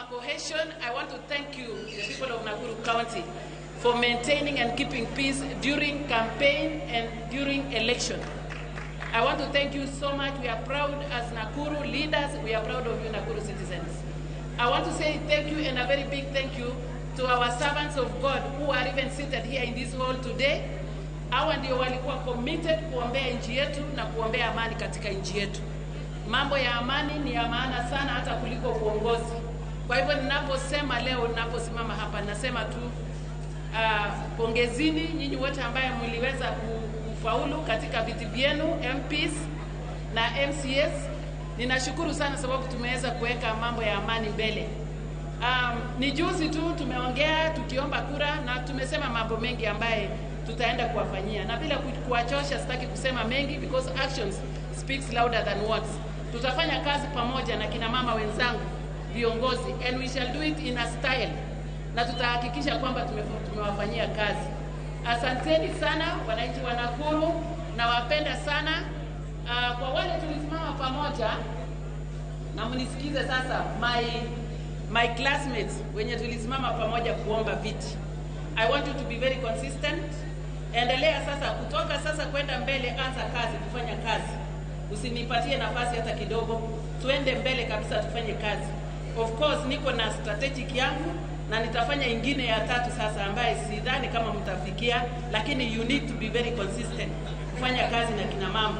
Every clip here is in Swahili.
Cohesion, I want to thank you, the people of Nakuru County, for maintaining and keeping peace during campaign and during election. I want to thank you so much. We are proud as Nakuru leaders. We are proud of you, Nakuru citizens. I want to say thank you and a very big thank you to our servants of God who are even seated here in this hall today. Hawa ndio walikuwa committed kuombea nchi yetu na kuombea amani katika nchi yetu. Mambo ya amani ni ya maana sana hata kuliko uongozi. Kwa hivyo ninaposema leo, ninaposimama hapa, nasema tu pongezini nyinyi wote ambaye mliweza kufaulu katika viti vyenu MPs na MCAs. Ninashukuru sana sababu tumeweza kuweka mambo ya amani mbele. Ni juzi tu tumeongea tukiomba kura na tumesema mambo mengi ambaye tutaenda kuwafanyia, na bila kuwachosha, sitaki kusema mengi because actions speaks louder than words. Tutafanya kazi pamoja na kina mama wenzangu viongozi, and we shall do it in a style, na tutahakikisha kwamba tumewafanyia kazi. Asanteni sana wananchi wa Nakuru, nawapenda sana. Kwa wale tulisimama pamoja na mnisikize sasa, my classmates wenye tulisimama pamoja kuomba viti, I want you to be very consistent. Endelea sasa, kutoka sasa kwenda mbele, anza kazi, kufanya kazi. Usinipatie nafasi hata kidogo, tuende mbele kabisa, tufanye kazi. Of course niko na strategic yangu na nitafanya ingine ya tatu sasa, ambaye sidhani kama mtafikia, lakini you need to be very consistent kufanya kazi na kina mama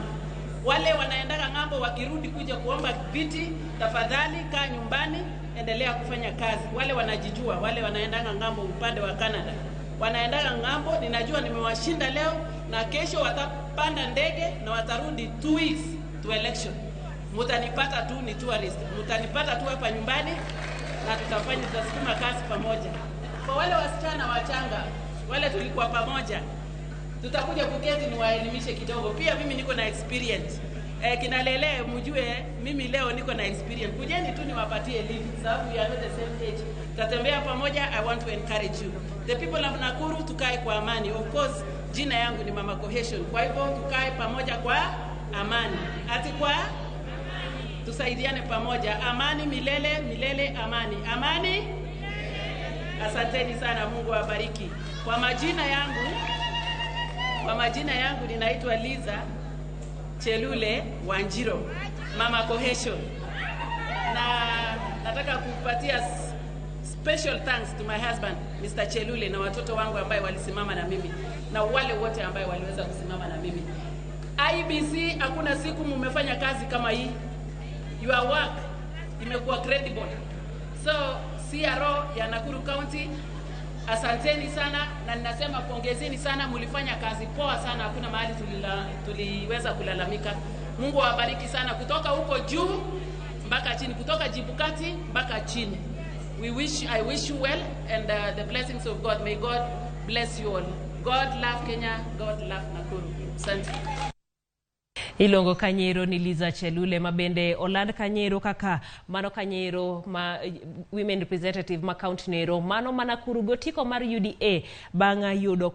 wale wanaendaga ng'ambo wakirudi kuja kuomba viti, tafadhali kaa nyumbani, endelea kufanya kazi. Wale wanajijua, wale wanaendaga ng'ambo upande wa Canada, wanaendaga ng'ambo, ninajua nimewashinda leo na kesho watapanda ndege na watarudi 2 weeks to election. Mutanipata tu ni tourist, mutanipata tu hapa nyumbani na tutafanya, tutasukuma kazi pamoja. Kwa wale wasichana wachanga, wale tulikuwa pamoja, tutakuja kuketi niwaelimishe kidogo. Pia mimi niko na experience. Kina Lele, mjue mimi leo niko na experience. Kujeni tu niwapatie elimu sababu we are not the same age. Tutatembea pamoja. I want to encourage you. The people of Nakuru, tukae kwa amani. Of course, jina yangu ni Mama Cohesion. Kwa hivyo tukae pamoja kwa amani. Ati kwa tusaidiane pamoja. Amani milele, milele amani. Amani. Asanteni sana, Mungu awabariki. Kwa majina yangu ninaitwa Liza Chelule Wanjiro, Mama Cohesion, na nataka kupatia special thanks to my husband Mr. Chelule na watoto wangu ambaye walisimama na mimi na wale wote ambaye waliweza kusimama na mimi. IEBC, hakuna siku mumefanya kazi kama hii. Your work imekuwa credible. So CRO ya Nakuru County, asanteni sana na ninasema pongezeni sana, mlifanya kazi poa sana, hakuna mahali tuliweza kulalamika. Mungu awabariki sana kutoka huko juu mpaka chini, kutoka Jibukati mpaka chini. I wish you well and the blessings of God. May God bless you all. God love Kenya, God love Nakuru. Asante. Iluongo kanyero ni Liza Chelule ma bende oland kanyero kaka mano kanyero ma women representative ma county nero mano ma Nakuru gotiko mar UDA bang' yudo